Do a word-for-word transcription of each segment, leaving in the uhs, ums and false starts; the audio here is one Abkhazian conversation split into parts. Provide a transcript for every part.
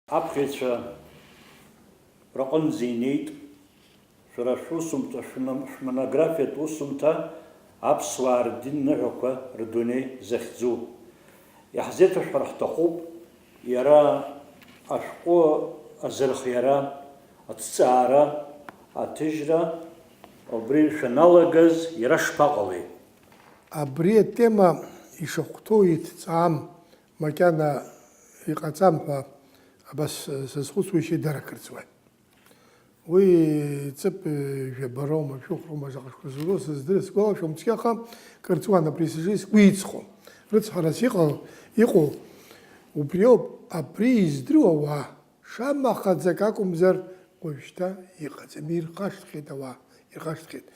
Аԥхьаҩцәа рҟынӡа инеит, шәара шәусумҭа, шәна-, шәмонографиатә усумҭа аԥсуаа рдин ныҳәақәа рдунеи захьӡу. Иаҳзеиҭашәҳәар ҳҭахуп, иара ашәҟәы азырхиара, аҭҵаара, аҭыжьра, убри шәаналагаз иара шԥаҟалеи? Абри атема ишахәҭоу иҭҵаам, макьана иҟаҵам ҳәа абас сазхәыцуеишьеит, дара кырҵуеит. Уи ҵыԥ жәабароума, шәыхәроума, заҟа шықәса зуроу сыздыр-, сгәалашәом, цқьаха кырҵуан апресс-режим сгәы иҵхон. Рыцҳарас иҟал-, иҟоу убриоуп, абри издыруа уаа, шамахаӡак акәымзар, уажәшьҭа иҟаӡам, ирхашҭхьеит ауаа, ирхашҭхьеит.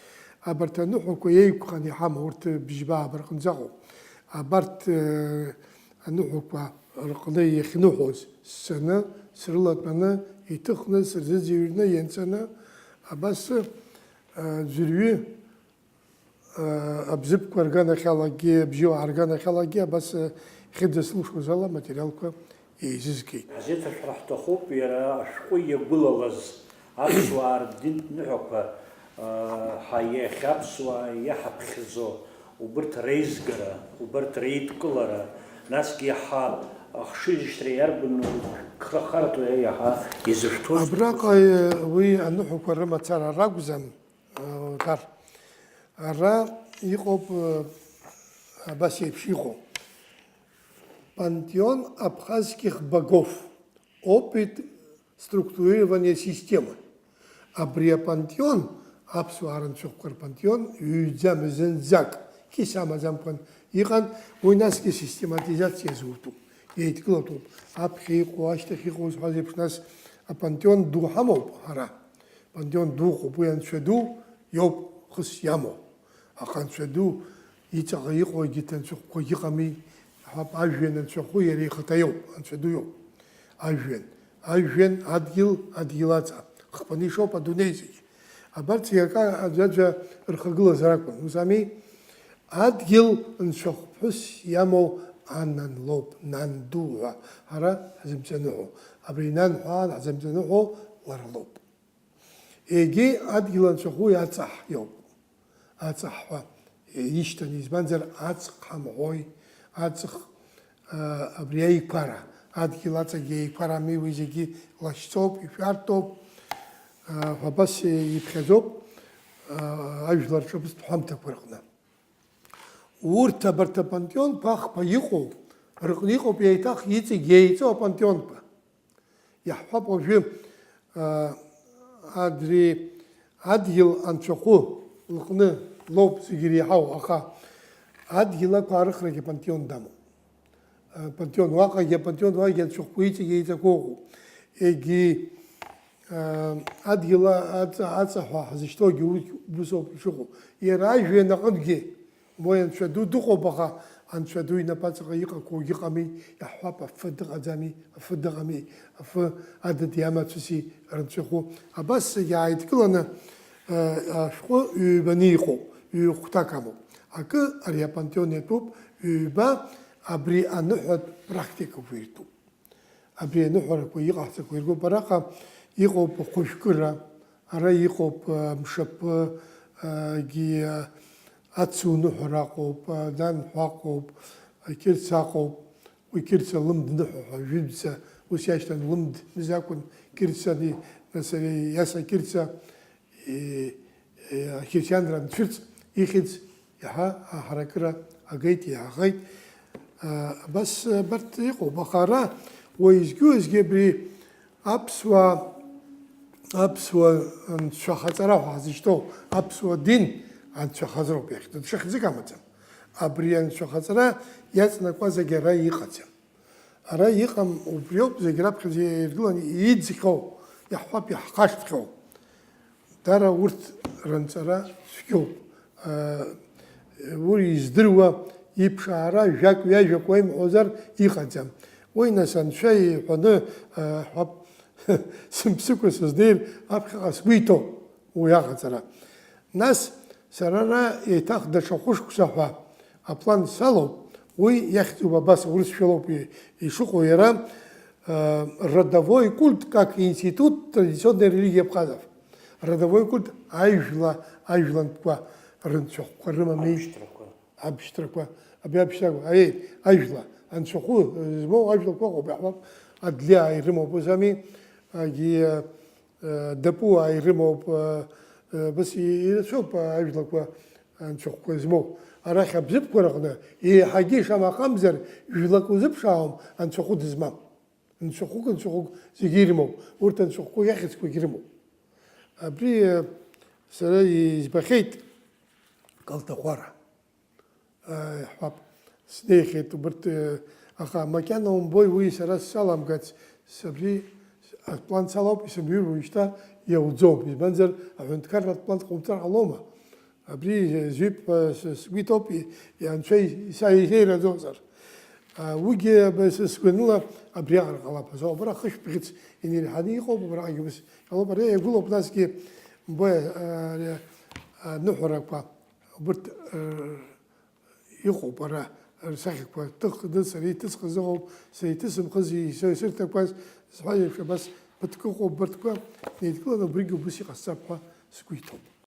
Абарҭ аныҳәақәа еиқәханы иҳамоу, урҭ бжьба ааба рҟынӡаҟоуп. Абарҭ, э, аныҳәақәа рҟны иахьныҳәоз сцаны, срылатәаны, иҭыхны, сырзыӡырҩны, ианҵаны, абас, э, ӡәырҩы, э, абзыԥқәа рганахьалагьы, абжьыуаа рганахьалагьы, абас, э, хьыӡ злушоз ала аматериалқәа еизызгеит. Ҳзеиҭашәҳәар ҳҭахуп, иара ашәҟәы иагәылалаз аԥсуаа рдинтә ныҳәақәа, э, ҳа иахьа аԥсуаа иаҳаԥхьаӡо, убырҭ реизгара, убырҭ реидкылара, насгьы иаҳа ахшыҩзышьҭра иарбану крахарҭоу иаҳа изышәҭоз. Абраҟа, э, уи аныҳәақәа рымацара ракәӡам, э, Ҭар. Ара иҟоуп, э, абас еиԥш иҟоу. Пантеон абхазских богов. Опыт структурирования системы. Абри апантеон, аԥсуаа рынцәахәқәа рпантеон, ҩӡам зынӡак, қьыс амаӡамкәан иҟан, уи насгьы систематизациа зутәуп, еидкылатәуп, аԥхьа иҟоу, ашьҭахь иҟоу зҳәаз еиԥш, нас апантеон ду ҳамоуп ҳара. Пантеон дуҟоуп, уи анцәа ду иоуп хыс иамоу. Аха анцәа ду иҵаҟа иҟоу егьырҭ анцәахәқәагь ыҟами, иҳәап, ажәҩан анцәахәы иара ихаҭа иоуп, анцәа ду иоуп. Ажәҩан, ажәҩан, адгьыл, адгьыл аҵа, хԥаны ишоуп адунеи зегь. Абарҭ зегь акы аӡәаӡәа рхагылазар акәын, ус ами? Адгьыл нцәахәԥҳәыс иамоу анан лоуп, нан ду ҳәа ҳара ҳзымҵаныҳәо. Абри нан ҳәа ҳзымҵаныҳәо лара лоуп. Егьи адгьыл анцәахәы уи аҵаҳ иоуп. Аҵаҳ ҳәа ишьҭан, избанзар, аҵх ҳамҳәои, аҵх, а, абри аиқәара, адгьыл аҵагьы еиқәарами, уи зегьы лашьцоуп, ишәарҭоуп, а, ҳәа абас иԥхьаӡоуп, а, ажәлар рҿаԥыцтә ҳәамҭақәа рҟны. Урҭ абарҭ апантеонқәа ахԥа иҟоу рҟны иҟоуп еиҭах иҵегь еиҵоу апантеонқәа. Иаҳҳәап уажәы, а, адри адгьыл анцәахәы лҟны лоуп зегь иреиҳау, аха адгьыл ақәаарыхрагьы апантеон дамоуп. А, пантеон уаҟагьы, апантеон уагьы анцәахәқәа иҵегь еиҵақәоуп. Егьи, а, адгьыл аҵа, аҵа ҳәа ҳзышьҭоугьы урҭ убыс ауп ишыҟоу. Иара ажәҩан аҟынгьы Уи анцәа ду дыҟоуп, аха анцәа ду инапаҵаҟа иҟақәоугьы ыҟами, иаҳҳәап, афы дыҟаӡами, афы дыҟами, афы адыди амацәыси рынцәахәы. Абас зегьы ааидкыланы, э, ашәҟәы ҩбаны иҟоуп, ҩ-хәҭак амоуп. Акы ари апантеон иатәуп, ҩба абри аныҳәатә практикақәа иртәуп. Абри аныҳәарақәа иҟаҳҵақәо иргоуп. Араҟа иҟоуп ахәыжәкыра, ара иҟоуп, а, мшаԥы, а, гьы, а, ацу ныҳәара аҟоуп, а, данҳәа аҟоуп, а, қьырца аҟоуп, уи қьырца лымд ныҳәа ҳәа, жәытәӡа ус иашьҭан, лымд мзакәын, қьырцани, нас ари иаса қьырца, Е, е, ахристианра анцәырҵ, ихьӡ иаҳа аҳаракыра агеит, иаҳахеит. А, абас, абарҭ иҟоуп, аха ара уеизгьы-уеизгьы абри аԥсуа, аԥсуа анцәахаҵара ҳәа ҳазышьҭоу аԥсуа дин анцәахаҵароуп иахьӡу, даҽа хьӡык амаӡам. Абри анцәахаҵара иаҵанакуа зегь ара иҟаӡам. Ара иҟам убриоуп, зегь раԥхьаӡа иргыланы иӡхьоу, иаҳҳәап, иаҳхашҭхьоу. Дара урҭ рынҵара цәгьоуп. Уи издыруа иԥшаара жәак-ҩажәак уеимҳәозар иҟаӡам. Уи, нас, анцәа иҳәаны, ҳәап, сымԥсыкәа сызнеир аԥхьаҟа сгәы иҭоуп. Уи аҟаҵара. Нас, сара ара еиҭах даҽа хәышықәса ҳәа аплан салоуп, уи иахьӡуп абас, урысшәалоуп и-, ишыҟоу иара, Родовой культ как институт традиционной религии абхазов. Родовой культ, ажәла, ажәлантәқәа рынцәахәқәа рымами. Абшьҭрақәа. Абшьҭрақәа, абри абшьҭрақәа, аиеи, ажәла, анцәахәы змоу ажәлақәа ыҟоуп, иаҳҳәап, адлиаа ирымоуп, ус ами, агьи, э, дапуаа ирымоуп, э, э, абас и-, ирацәоуп ажәлақәа анцәахәқәа змоу. Арахь абзыԥқәа рҟны еиҳагьы шамахамзар жәлак узыԥшаауам анцәахәы дызмам. Нцәахәык, нцәахәык зегьы ирымоуп. Урҭ анцәахәқәа иахьӡқәагьы рымоуп. Абри, э, сара избахьеит Калҭахәара. Э, иаҳҳәап, снеихьеит убырҭ, э, аха макьана умбои, уи сара саламгац, абри аплан салоуп, исымҩыр уажәшьҭа иауӡом. Избанзар, аҳәынҭқарратә план ҟоумҵар ҟалома? Абри зҩып, э, с-, сгәы иҭоуп, и-, и-, анцәа и-, са изеираӡозар. А, уигьы аб-, с-, сгәаныла абриаҟара ҟалап. Азоуп, абра хышә бӷьыц инеирҳаны иҟоуп, абраҟагьы ус иҟалоуп. Ари иагәылоуп, насгьы, мбои, а, ари, а, аныҳәарақәа, убырҭ, р-, иҟоуп ара рсахьақәа, ҭыхны сара иҭысхыз ыҟоуп, сара иҭысымхыз, исырҭақәаз, сҳәаз еиԥш, абас ԥыҭк ыҟоуп, убырҭқәа неидкыланы убригьы убыс иҟасҵап ҳәа сгәы иҭоуп.